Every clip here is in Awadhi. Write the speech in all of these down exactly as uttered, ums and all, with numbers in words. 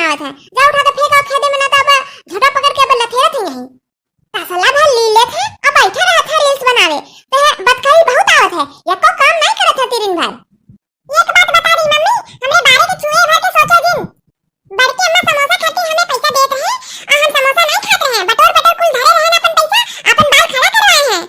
आवत है, जा उठा के फेंक आओ खेते में, ना तो अब झोटा पकड़ के अब लथेरत ही नहीं। तसला भर ली लेत है, अब बैठे रहत है reels बनावे, तो है बतकही बहुत आवत है, एको काम नहीं करत है तीन भर। एक बात बता दी मम्मी, हमरे बारे के छुए भर के सोचा जिन। बड़की अम्मा समोसा खातिर हमें पैसा देत रहे, आ हम समोसा नहीं खात रहे, बटोर बटोर कुल धरे रहे अपन पैसा, अपन बाल खड़ा करवाए हैं।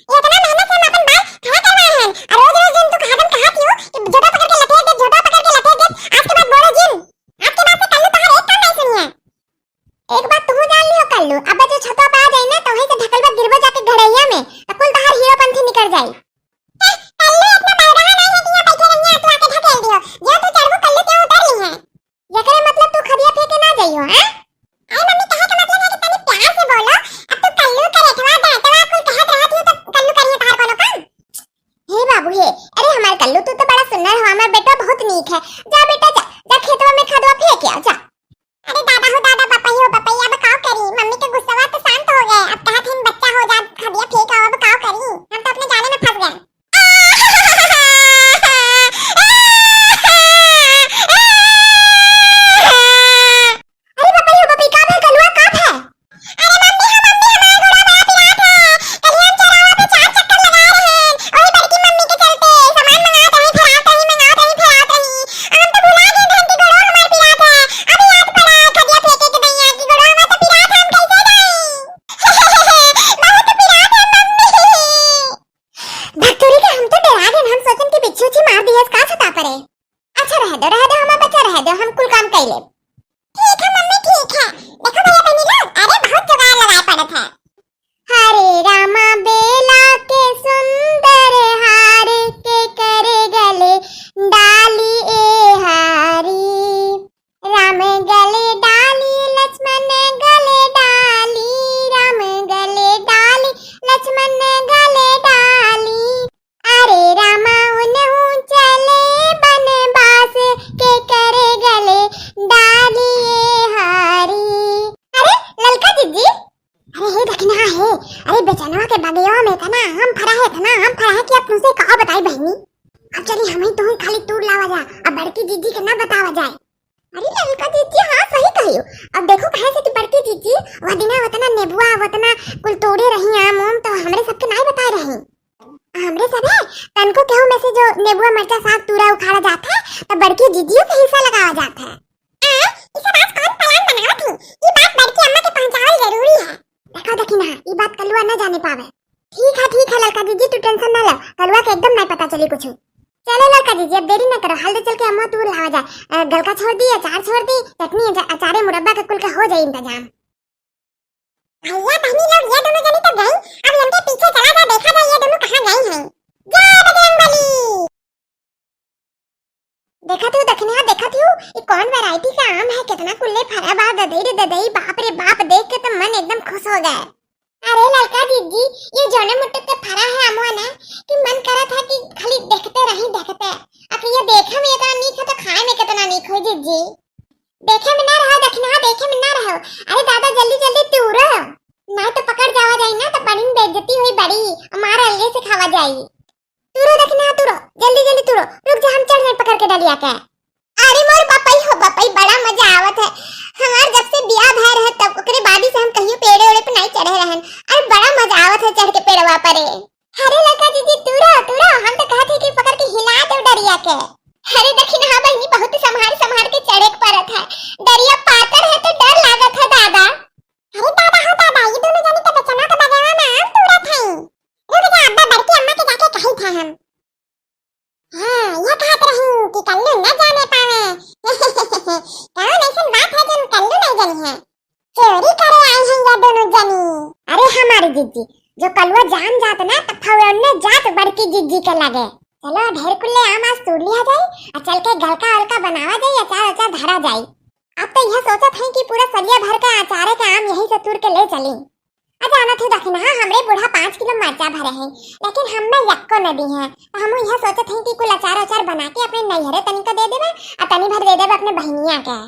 इतना मेहनत से हम अपन बाल खड़ा करवाए हैं, और रोज रोज जिन तू कहा दिन कहा क्यों कि झोटा पकड़ के लपेट दे, झोटा पकड़ के लपेट दे, आज के बाद बोलो जिन, आज के बाद से कल्लू तोहार एक काम नहीं सुनिए। एक बात तू जान लियो कल्लू, अब जो छतवा पे आ जाई ना तो वहीं से ढकलबा गिरबो जाके घड़ैया में, तो कुल तोहार हीरोपंथी निकल जाई। ए, कल्लू इतना बलगहा नहीं है कि यहाँ बैठे रहिए, तू आके ढकेल दियो, जो तू चढ़बू कल्लू के उतर ली है। एकरे मतलब तू खदिया फेंके ना जाइयो, हैं? अरे मम्मी, कहे का मतलब है कि तनी प्यार से बोलो। अब तू कल्लू के रेठवा, डेटवा कुल कहत रहत हो तो कल्लू करिए तहार कोनो काम? हे बाबू हे, अरे हमार कल्लू, तू तो बड़ा सुंदर हो, हमार बेटा बहुत नीक है। जा बेटा जा, जा खेतवा में खदवा फेंक आ, जा। अरे दादा हो दादा, बपई हो बपई, अब का करी? मम्मी के गुस्सा तो शांत हो गए, अब कहत हन बच्चा हो जा, खदिया फेंक आओ, अब का करी? हम तो अपने जाले में फंस गए। अरे बाप रे, बाप रे, का भल कलुआ, का भल? अरे मम्मी, हाँ मम्मी, हमार गोड़वा बड़ा पिरात है। कल हम चौराहा पे चार चक्कर लगा रहे हैं, वही बड़की मम्मी के चलते सामान मंगात रही, फेरात रही, मंगात रही, फेरात रही। हम तो भुला गए रहन कि गोड़वा हमार पिरात है। अभी याद पड़ा, खदिया फेंके के दैया कि गोड़वा हमार तो पिरात है, हम कैसे जाई? बहुत पिरात है मम्मी। भक्तोरी के हम तो डरा गए, हम सोचन कि बिच्छू उच्छू मार दिए, का छता परे। अच्छा रह दो, रह दो, हमार बच्चा रह दो, हम कुल काम कर ले। ठीक है मम्मी, ठीक है। देखो भैया बहनी लोग, अरे बहुत जुगाड़ लगाए पड़त है। हरे रामा बेला के सुंदर हार के कर गले डाली ए हारी। राम गले डाली, लक्ष्मण गले डाली, राम गले डाली, लक्ष्मण गले डाली। अरे रामा उनहु चले बनवास के कर गले डालिए हारी। अरे ललका जिज्जी, अरे हे दखिना हे, अरे बेचनवा के बगिया में इतना आम फरा है, इतना आम फरा है कि अब तुमसे का बताई बहनी। अब चली हम ही तुम खाली तूर लावा जा, अब बड़की जिज्जी के ना बतावा जाए। अरे ललका जिज्जी, हाँ सही कहियो। अब देखो कहे से कि बड़की जिज्जी वह दिना वतना नेबुआ वतना कुल तोड़े रही आम उम तो हमरे सबके नाई बताए रही। हमरे सब है तनको केहू में से जो नेबुआ मरचा साग तूरा उखाड़ा जात है तो बड़की जिज्जियों के हिस्सा लगावा जात है। आ, ई सब आज कौन plan बनावत ही? ई बात बड़की अम्मा के पहुंचावल जरूरी है। देखो दखिना, ई बात कलुआ न जाने पावे। ठीक है, ठीक है ललका जिज्जी, तू tension ना लो, कलुआ के एकदम नहीं पता चली कुछ। चलो ललका जिज्जी, अब देरी न करो, हल्दी चल के अम्मा तूर लावा जाए। अ, गलका छोड़ दी, अचार छोड़ दी, चटनी, अचा-, अचारे मुरब्बा के कुल के हो जाए इंतजाम। भैया बहनी लोग, ये दोनों जनी तो गई, अब इनके पीछे चला जा, देखा जाए ये दोनों कहाँ गई हैं। जय बजरंग बली। देखत हूँ दखिना, देखत हूँ, ये कौन variety का आम है, कितना कुल्ले फरा बा, ददई रे ददई, बाप रे बाप, देख के तो मन एकदम खुश हो गए। अरे ललका जिज्जी, ये जोने मुट्ठुक के फरा है अमवा ना कि मन करत है कि खाली देखते रही, देखते। अब ये देखे में इतना नीक है तो खाए में कितना नीक हो जिज्जी। देखे में ना रहो दखिना, देखे में ना रहो। अरे दादा जल्दी जल्दी तूरो, ना तो पकड़ जावा जाई ना तो बड़ी बेइज्जती हुई बड़ी, मार अलगे से खावा जाई। तूरो दखिना, तूरो, जल्दी जल्दी तूरो। रुक जा, हम चढ़ जाए पकड़ के डलिया के। अरे मोर बपई हो बपई, बड़ा मजा आवत है। हमार जब से बियाह भय रहे तब ओकरे बादी से हम कहियो पेड़े ओड़े पे नहीं चढ़े रहन। अरे बड़ा मजा आवत है चढ़ के पेड़वा परे। अरे ललका जिज्जी तूरो, तूरो, हम तो कहत है कि पकड़ के हिला दो डरिया के। अरे दखिना बहनी, बहुत संभार संभार के चढ़े के पड़त है, डरिया पातर है तो डर लागत है दादा। अरे दादा हो दादा, ये दोनों जनी तो बेचनवा के बगेवा में आम तूरत हैं। रुक जा, अब्बा बड़की अम्मा के जाके कही था हम। हाँ, ये कहत रही कि कल्लू न जाने पावे। कौन ऐसन बात है जो कल्लू नहीं जानी है? चोरी करे आई हैं ये दोनों जनी। अरे हमारी जिज्जी, जो कलुआ जान जात ना तो फौरन जात बड़की जिज्जी के लगे। चलो ढेर कुल्ले आम आज तोड़ लिया जाए और चल के गलका वलका बनावा जाए, अचार अचार धरा जाए। अब तो यह सोचत हैं कि पूरा सलिया भर के अचारे के आम यहीं से तूर के ले चली। आ जानत ही दखिना, हमरे बूढ़ा पाँच किलो मरचा भरे हैं, लेकिन हम में यक्को न दी हैं। तो हम यह सोचत हैं कि कुल अचार अचार बना के अपने नैहरे तनिको दे देबे, आ तनी भर दे देबे अपने बहिनिया के।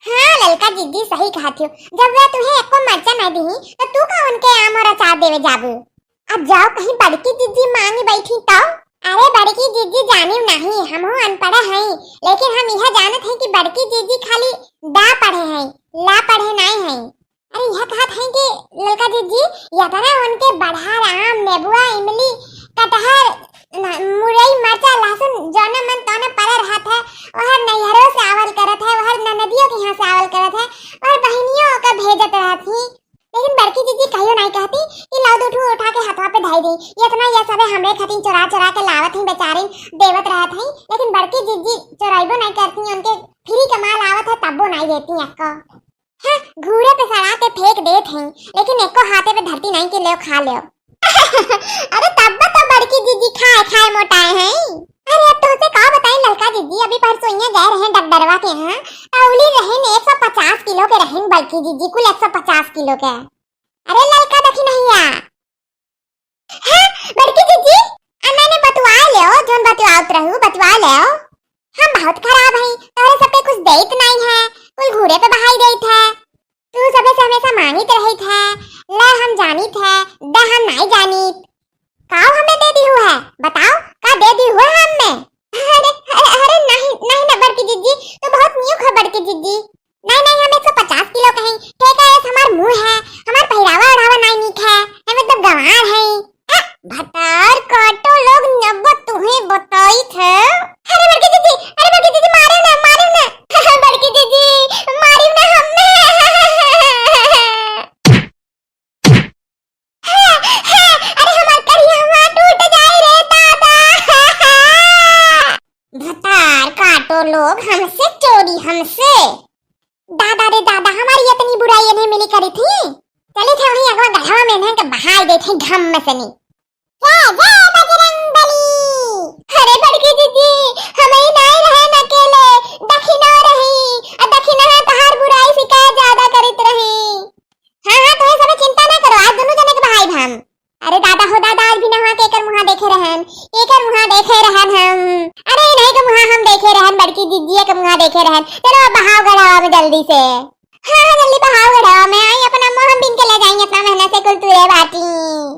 हाँ ललका जिज्जी सही कहत हो, जब वह तुहे एको मरचा न दी तो तू का उनके आम और अचार देवे जाबू? अब जाओ कहीं बड़की जिज्जी मांगी बैठी तो। अरे बड़की जिज्जी जानियो नहीं, हमहू अनपढ़ हई, लेकिन हम यह जानत हई कि बड़की जिज्जी खाली दा पढ़े हैं, ला पढ़े नाई हैं। अरे यह कहत हैं कि ललका जिज्जी, यतना उनके बड़हर आम, नेबुआ, इमली, कटहर, न-, मुरई, मरचा, लहसुन, जौने मन तौने पड़े रहत है, वहर नैहरो से आवल करत है, वहर ननदियों के यहाँ से आवल करत है, और बहिनियों का भेजत रहत ही। लेकिन बड़की जिज्जी कहियो नाई कहती कि लाओ दू ठू उठा के हथवा पे धई दी, ये इतना ये सबे हमरे खातिर चोरा चोरा के लावत ही बेचारिन, देवत रहत ही, लेकिन बड़की जिज्जी चोराइबो नाई करती, उनके फ्री के माल आवत है तब्बो नाई देती एक्को। हाँ, घूरे पे सड़ा के फेंक देत हैं, लेकिन एको हाथे पे धरती नाई कि लेव खा लेव। अरे तब तो बड़की जिज्जी खाए खाए मोटाए हैं। अरे अब तोहसे का बताई ललका जिज्जी, अभी परसोइया गए रहे डॉक्टरवा के यहाँ, तौली रहेन एक सौ पचास किलो के रहेन बड़की जिज्जी, कुल एक सौ पचास किलो के। अरे ललका देखी नहीं आ। हाँ, बड़की जिज्जी, आ मैंने बतुआ लेओ, जोन बतुआवत रहू, बतुआ लेओ। हम बहुत खराब हई, तोहरे सबके कुछ देत नाई है, कुल घूरे पे बहाई देत है। तू सबे से हमेशा मांगित रहित है, ले हम जानित है, दे हम नाई जानित। काओ हमें दे दिहु है, बताओ, का दे दिहु है हमें? अरे, अरे, अरे, नहीं, नहीं ना बड़की जिज्जी, तू बहुत नीक है बड़की जिज्जी। नहीं, नहीं, हम एक सौ पचास किलो के हई, ठेका एस हमार मुंह है, हमार पहिरावा ओढ़ावा नाई नीक है, हम एकदम गंवार हई। आ, भतार काटो लोग, नब्बो तुहे बताई थे। अरे बड़की जिज्जी, अरे बड़की जिज्जी, मारे ना, मारे ना। बड़की जिज्जी, मारी ना हमें। अरे हमार करिया हुआ टूट जाए रे दादा। भतार काटो लोग, हमसे चोरी, हमसे। दादा रे दादा, हमारी इतनी बुराई इन्हें मिली करी थी। चली थे वहीं अगवा गढ़वा में इन्हें के बहाई दे थे घम में से नहीं। जय जय बजरंग बली। अरे बड़की जिज्जी, हम ही नाई रहे न अकेले, दखिना रही, और दखिना है तहार बुराई शिकायत ज्यादा करित रही। हाँ, हाँ, तुहे सबे चिंता ना करो, आज दोनों जने के बहाई हम। अरे दादा हो दादा, आज भी नहवा के एकर मुहा देखे रहन, एकर मुहा देखे रहन हम। अरे नहीं के मुहा हम देखे रहन, बड़की जिज्जी के मुहा देखे रहन। चलो अब बहाओ गढ़वा में जल्दी से। हाँ, हाँ, जल्दी बहाओ गढ़वा में, आई अपना मुहा बिन के ले जाएंगे, इतना मेहनत से कुल तुरे बाटी।